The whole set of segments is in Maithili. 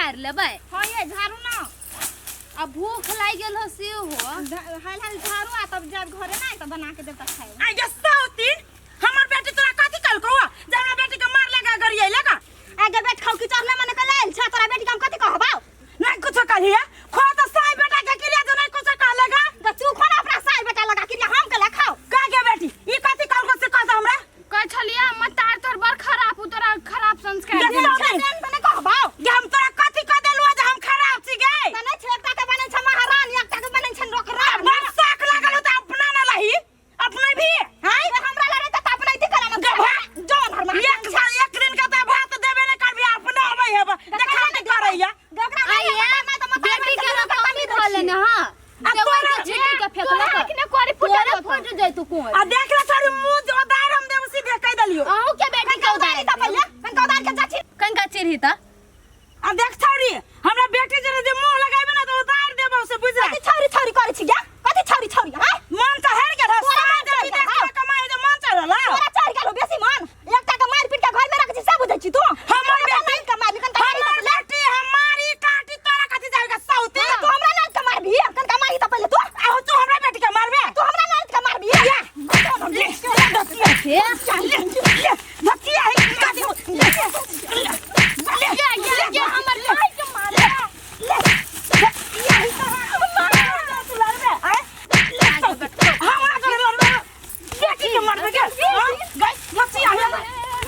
झाड़ि लेबै। हाँ ये झाड़ू ना। आ भूख लागि गेल हो सेहो। हाल हाल झाड़ू आ तब जाब घरे ना त बना के देब त खाए। आ ये सौतीन हमर बेटी तोरा कथी कहलकौ जे हमरा बेटी के मार लगा गरियै लगा? आगे बैठ खाऊ की चढ़ले मने के लेल छ तोरा बेटी के हम कथी कहबौ? नहीं कुछ कहलिए खो तो साई बेटा के क्रिया जो नहीं कुछ कहलेगा। त तू खो ना अपना साई बेटा लगा क्रिया हम के खाओ। का के बेटी ई कथी कहलकौ से कह दे हमरा। कहै छलियै मतार तोर बड़ खराब हो, तोरा खराब संस्कार देख देल सौतीन। छै। त नहीं कहबौ। जे हम तोरा कथी कह देलु जे हम खराब छी गे? त नहीं छै एकटा के बनै छै महारानी एकटा के बनै छै नौकरानी। बड़ शौक लागल हो त अपना ना लही अपने भी हाय हमरा लड़े त अपना इति करा ना गभा। जौन हर महारानी। एक साल एक दिन के त भात देबे नहीं करबी अपने अबै हेब देखा नहीं करैया। गगरा आइए, नहीं मैं त मतार बेटी के ना कमी धऽ लेने हाँ। आ देवर तोरा- के छिट्टी के फेकलक। तोरा के कोरी फुटल तोरे फुट जैतौ कोर। आ देख ले छोरी मुंह जो दार हम देब सीधे कह देलियो। अहूँ के बेटी के उदार त पहिले कन उदार के जाछि। कनका चिरही त। आ देख छोरी हमरा बेटी जरे जे मुंह लगाबे ना त उतार देबौ से बुझ कथी छौरी छौरी करै छी गे? कथी छौरी छौरी हां? मन त हेर गेल तोरा सारा मन जे चढ़ विदेश गेल, में कमाइ जे मन चढ़ल तोरा चढ़ गेल बेसी मन। एकटा के मार पीट के घर में रख छी से बुझै छी तू? हमर तोरा बेटी नहीं के मारबी कन का हमर बेटी हमारी काटी तोरा कथी जाएगा सौती? तू हमरा नाच के मारबी कन का मारी त पहिले तू? आहो तू हमरा बेटी के मारबे? तू हमरा नाच के मारबी। ले ले धतिया हे ले ले धतिया है काटी ले ले ले ये ये ये हमर भाई के मारे। ले धतिया है कहां तू लड़बे आए हमरा के लड़बे बेटी के मारबे के गई धतिया है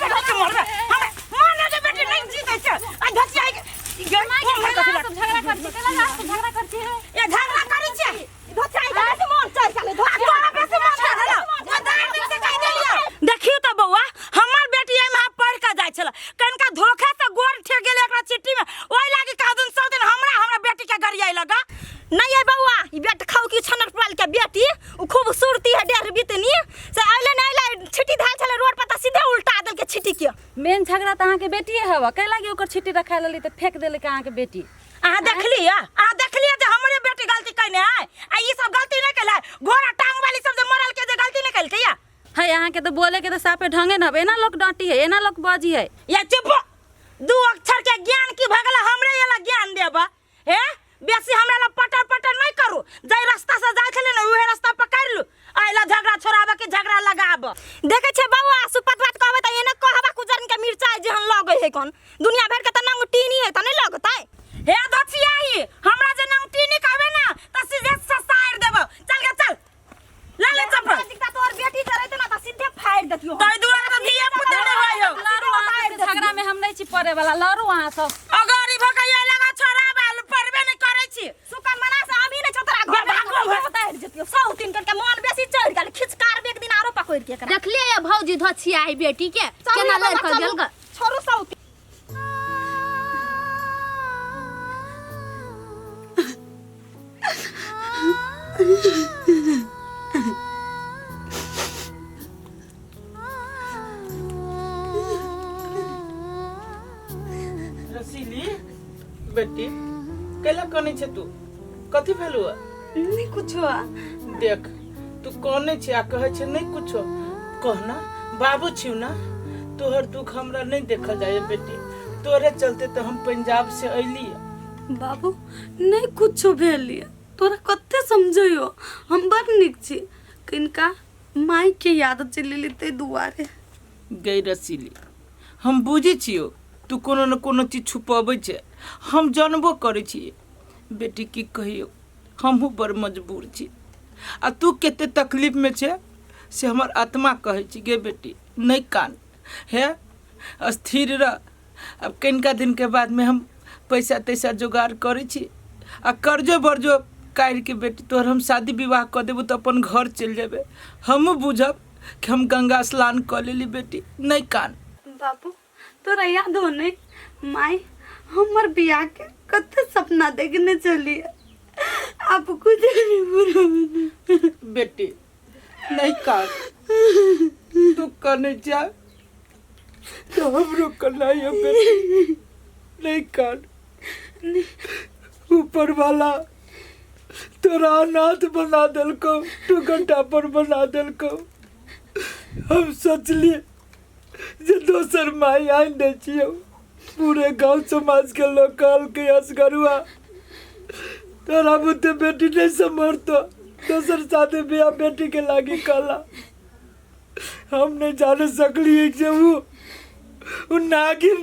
बेटी के मारबे हमरा माने के बेटी नहीं जीते छै आ धतिया है गई हमरा कथी सब झगड़ा करती केला सब झगड़ा करती है। ए झगड़ा करै छै। धोचाई के बेसी मन चढ़ गेल आ तोरा बेसी मन चढ़ल ओ दार दिन से कहि देलियो। देखियो त बौआ हमर बेटी एहि में पढ़ के जाइ छल कनका धोखा से गोर ठेक गेल एकरा चिट्ठी में ओहि लागी कहदुन 100 दिन हमरा हमरा बेटी के गरियाई लगा। नहीं है बउआ ई बेट खाऊ की छनर पाल के बेटी उ खूबसूरती है डेढ़ बितनी से आइले नहीं आइले छिट्टी धाल छले रोड पर त सीधे उल्टा देल के छिट्टी के। मेन झगड़ा त अहाँके बेटिए हवा कै लागी ओकर छिट्टी रखा लेली त फेंक देलक अहाँके बेटी। अहाँ देखलियै अहाँ देखलियै जे हमरे बेटी गलती कयने है आ ई सब गलती नहीं कैले घोड़ा टांग वाली सब जे मरल के जे गलती नहीं कैलकै या। है अहाँके त बोले के त साफे ढंगे न हवे एना लोक डांटी है एना लोक बाजी है। या चुप दू अक्षर के ज्ञान की भगला हमरे एला ज्ञान देब हे बेसी हमरा ला पटर पटर नहीं करू जाय रास्ता से जाय छले ने उहे रास्ता पकड़ लू आइला झगड़ा छोड़ाब के झगड़ा लगाब। देखे छे बउआ सुपत बात कहबे त एने कहबा कुजरन के मिरचाई जेहन लगै है कोन दुनिया भर के त नंग टीनी है त नहीं लगतै। हे धचियाही हमरा जे नंग टीनी कहबे ना त सीधे ससार देबो चल गे चल ला ले चप्पल। दिखता तोर बेटी जरैते ना त सीधे फाड़ देतियो। तै दुआरे त धिया पुता नहीं होय हो। लड़ू अहाँ सबके झगड़ा में हम नहीं छी पड़े वाला लड़ू अहाँ सब। अगर ई भकैया लगा छोड़ा बाल पड़बे नहीं करै छी। सुकन मना से अभी नहीं छो तोरा घर में भागो, भागो। उतार जेतियो सौ तीन करके मन बेसी चढ़ गेल खिचकार एक दिन आरो पकड़ के एकरा। देखलियै ये भौजी धोछिया है बेटी के चलू केना बाबा, लड़ के चलू। गेल ग। छोड़ू सौ तीन। रसीली बेटी कैला कनै छे तू कथी भेलु? नहीं कुछो। देख तू कनै छे आ कहै छे नहीं कुछो कहना बाबू छियौ ना तोहर दुख हमरा नहीं देखल जाय बेटी तोरे चलते तो हम पंजाब से अइली। बाबू नहीं कुछो भेल तोरा कते समझैयो हम बड़ नीक छी किनका माई के याद चलि एलै ताहि दुआरे। गई रसीली हम बुझै छियौ तू कोनो न कोनो चीज छुपबै छे हम जानबो करै छियै बेटी की कहियौ हमहूँ बड़ मजबूर छी आ तू कते तकलीफ में छे से हमर आत्मा कहै छी गे बेटी नहीं कान हे स्थिर रह। अब कनिका दिन के बाद में हम पैसा तैसा जोगाड़ करै छी आ कर्जो बर्जो काढ़ि के बेटी तोहर हम शादी विवाह कऽ देबो तऽ अपन घर चलि जेबै हमहूँ बुझब कि हम गंगा स्नान कऽ लेली बेटी नहीं कान। बाबू तोरा याद हो नहीं माई हमर बियाह के कते सपना देखने चलिए आप कुछ नहीं पूरा। बेटी नहीं कान तू कने जा तो हमरो कनाई है बेटी नहीं कान ऊपर वाला तोरा अनाथ बना देलको टू घंटा पर बना देलको। हम सोचलिए जे दोसर माई आनि दै छियौ पूरे गांव समाज के लोग कहलकै असगरुआ तोरा बुते बेटी नहीं समर्थो, दोसर शादी बियाह बेटी के लागी कहला। हम नहीं जाने सकली जे उ नागिन,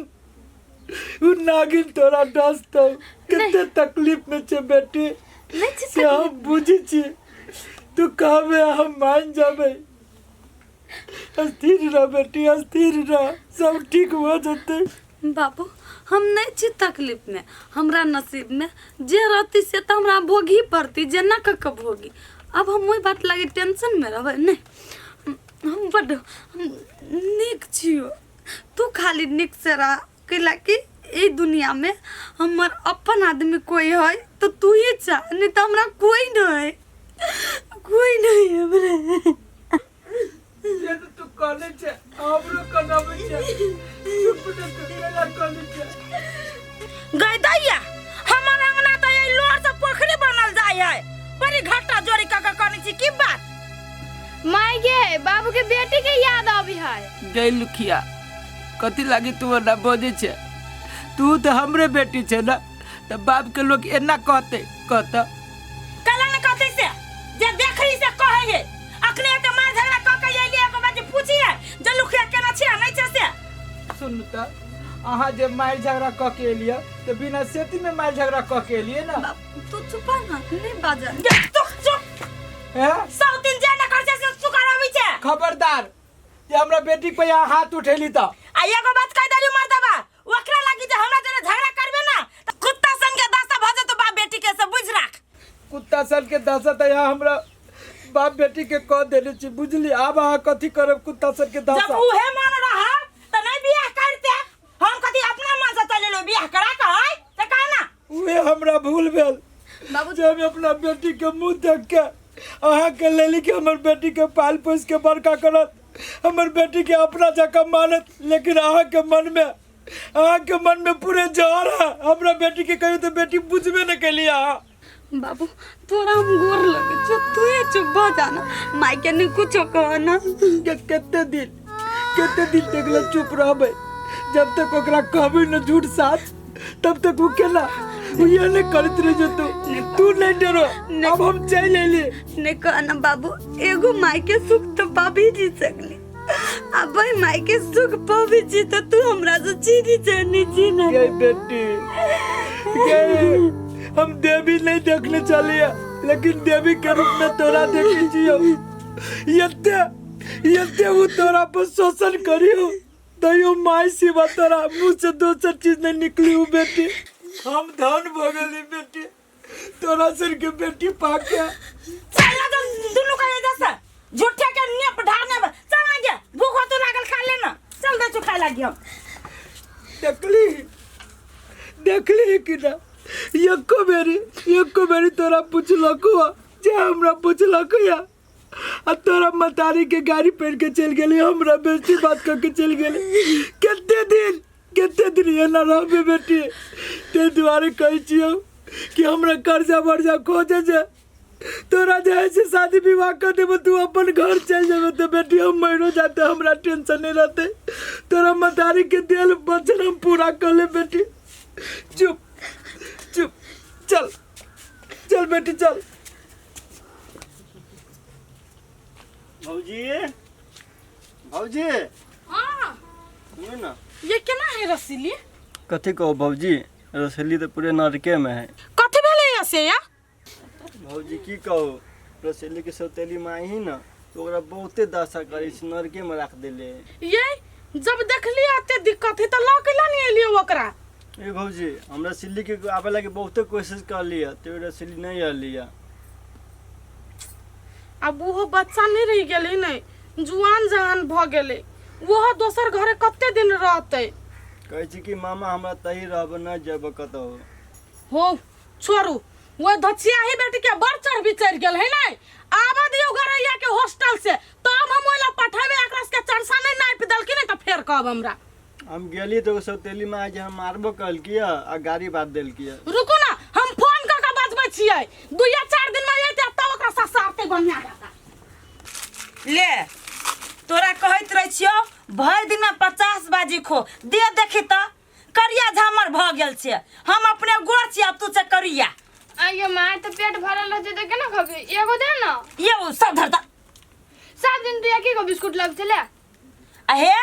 उ नागिन तोरा डसतौ। कते तकलीफ में छे बेटी से हम बुझी छी। तू कहबे हम मान जाबे। अस्थिर रह बेटी, अस्थिर रह, सब ठीक हो जतै। बाबू हम नहीं छी तकलीफ में, हमरा नसीब में जे रहती से तो हमरा भोगी पड़ती, जे ना कऽ के भोगी। अब हम ओहि बात लागी टेंशन में रहबै नहीं। हम बड नीक छियो, तू खाली नीक से रह, कैला कि ई दुनिया में हमर अपन आदमी कोई है तो तू ही चा, नहीं तो हमरा कोई नहीं है, कोई नहीं है हमरा। जे तो तू कहने छे हमरो कनाबै छे, चुप ने तू केला कहने छे। गई दैया हमर अंगना तो ये लोर से पोखरी बनल जाय है, बड़ी घाटा जोड़ी क के कहने छी की बात? माय गे बाबू के बेटी के याद आबी है। गई लुखिया कथी लागी तू ना बजै छे? तू तो हमरे बेटी छे ना, त बाप के लोग एना कहते कहता कला न कहते से जे देखली से कहे है। अखने त मार झगड़ा क के अइली, एगो बात जे पूछिए जे लुखिया केना छै आ नहीं छै से। सुनू त अहाँ जे मार झगड़ा क के एलियै त बिना सेती में मार झगड़ा क के एलियै ना। तू चुप ना, नहीं बाजा। जे तू चुप हैं? सब दिन जे न कर छै से सुकर अबै छै। खबरदार जे हमरा बेटी पे यहाँ हाथ उठेली त। आ एगो बात कह देली मर्दबा, ओकरा लागी जे हमरा जरे झगड़ा करबे ना त कुत्ता सन के दशा भ जेतो बाप बेटी के, से बुझ राख। कुत्ता सन के दशा त यहाँ हमरा बाप बेटी के कह देने छी, बुझली? आब अहाँ कथी करब कुत्ता सन के दशा? जब उहे मन रहा त नहीं बियाह करते, हम कथी अपना मन से चलेलो बियाह करा के है त का ना। उहे हमरा भूल भेल बाबू। जे हम अपना बेटी के मुंह देख के अहाँ के लेली कि हमर बेटी के पाल पोस के बड़का करत, हमर बेटी के अपना जकाँ मानत, लेकिन अहाँ के मन में, अहाँ के मन में पूरे जहर है। हमरा बेटी के कहियो तो बेटी बुझबे न कैली अहाँ। बाबू तोरा हम गोर लगे छो, तू ही चुप भ जाना, माय के नहीं कुछो कहना। के कते दिन, कते दिन तक ले चुप रहबै? जब तक ओकरा कहबै न झूठ साच तब तक वो केना वो ये नहीं करत रह जतो। तू नहीं डरो, अब हम चल अइली। नहीं कहना बाबू, एगो माय के सुख तो पाबी जी सकली, अब भाई माय के सुख पाबी जी तो तू हमरा से छीनी जानी जी ना। ये बेटी ये हम देवी नहीं देखने चलिए, लेकिन देवी के रूप में तोरा देखी जियो। यत्ते यत्ते वो तोरा पर शोषण करियो तैयो माय सिवा तोरा मुंह से दोसर चीज नहीं निकली हूँ बेटी। हम धन भऽ गेली बेटी तोरा सर के बेटी पाके। चल ना दुनू के जैसे झूठे के नेप ढारने पर। चल ना गे, भूख हो तो लागल खा लेना, चल दे चुखा लागी हम। देखली देखली कि ना एको बेरी, एको बेरी तोरा पुछलको जे हमरा पुछलको या आ तोरा मतारी के गाड़ी पहन के चल गेली, हमरा बेटी बात करके चल गेली। कते दिन, कते दिन एना रहबे बेटी? ते दुआरे कहै छियौ कि हमरा कर्जा वर्जा खोजे जे तोरा जे है से शादी विवाह कर देबो, तू अपन घर चल जेबे तो बेटी हम मरो जाते, हमरा टेंशन नहीं रहते। तोरा मतारी के देल वचन हम पूरा कर ले बेटी। चुप चुप, चल चल बेटी चल। भौजी, भौजी। हाँ। सुनू ना। ये केना है रसीली? कथी कहू भौजी, रसीली तो पूरे नरके में है। कथी भेलै या से या? भौजी की कहू, रसीली के सौतेली माई ही ना तो ओकरा बहुते दशा करै छै, नरके में राख देले। ये जब देखली एते दिक्कत है त लऽ के ला नहीं एलियै ओकरा। ए भौजी, हमरा सिल्ली के आबे लागी बहुते कोशिश करली है, तो रसीली नहीं अली है। अब वो बच्चा नहीं रह गेलै नहीं, जुआन जहान भ गेलै, वो दोसर घरे कते दिन रहतै? कहै छी कि मामा हमरा तही रहब, न जेब कतहु। हो छोड़ू, वो धचियाही बेटी के बड़ चढ़ चढ़ गेल है नहीं, आबा दियौ गरैया के हॉस्टल से तब हम ओइला पठेबै। एकरा के चरसा नहीं नापि देलखिन नहीं त फेर कहब हमरा। हम गेली तो सौतेली माँ जे हम मारबो कहलकी आ गाड़ी बात देलकी। रुकू ना, हम फोन क के बजबै छियै, 2 या 4 दिन में अयतै तब ओकरा ससारतै बढ़िया जकाँ। ले तोरा कहैत रहै छियौ भरि दिन में 50 बाजी खो, दे देखी त करिया झामर भऽ गेल छै। हम अपने गोर छी आ तू छै करिया। आइयो माय तऽ पेट भरल रहतै तऽ केना खबी? एगो दे ना। ये ओ सब धरता। 7 दिन तू एक एगो बिस्कुट लब छले। आ हे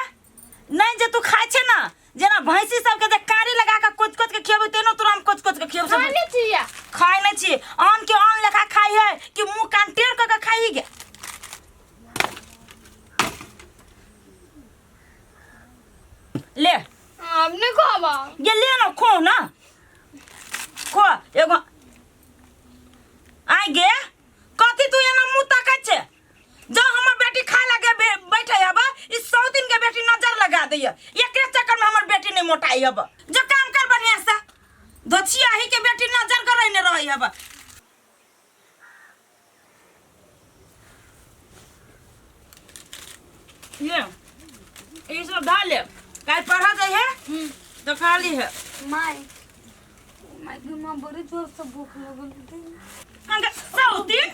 नहीं जे तू खाइ छै ना, जेना भैंसी सबके जे कारी लगा के कोच कोच के खियेबै तेना तोरा हम कोच कोच के खियेबै। खाइ नहि छियै। खाइ नहि छी। आन के आन लेखा खाइ है कि मुँह कान टेढ़ कऽ के खाइ गे? ले। आब नहि कहबा। ये ले ना, खो ना, खो एगो। आइ गे कथी तू एना मुँह ताकै छै? जब हमर बेटी खाय लगे बैठे हब, ई 100 दिन के बेटी नजर लगा दैया। एकरे चक्कर में हमर बेटी नहीं मोटाई हब। जो काम कर बढ़िया से, दोछिया ही के बेटी नजर करे ने रही हब। ये ई सब डाल ले, काल पढ़ा दे है तो खा ली है। माय माय के माँ, बड़ी जोर से भूख लगल। अंगे 100 दिन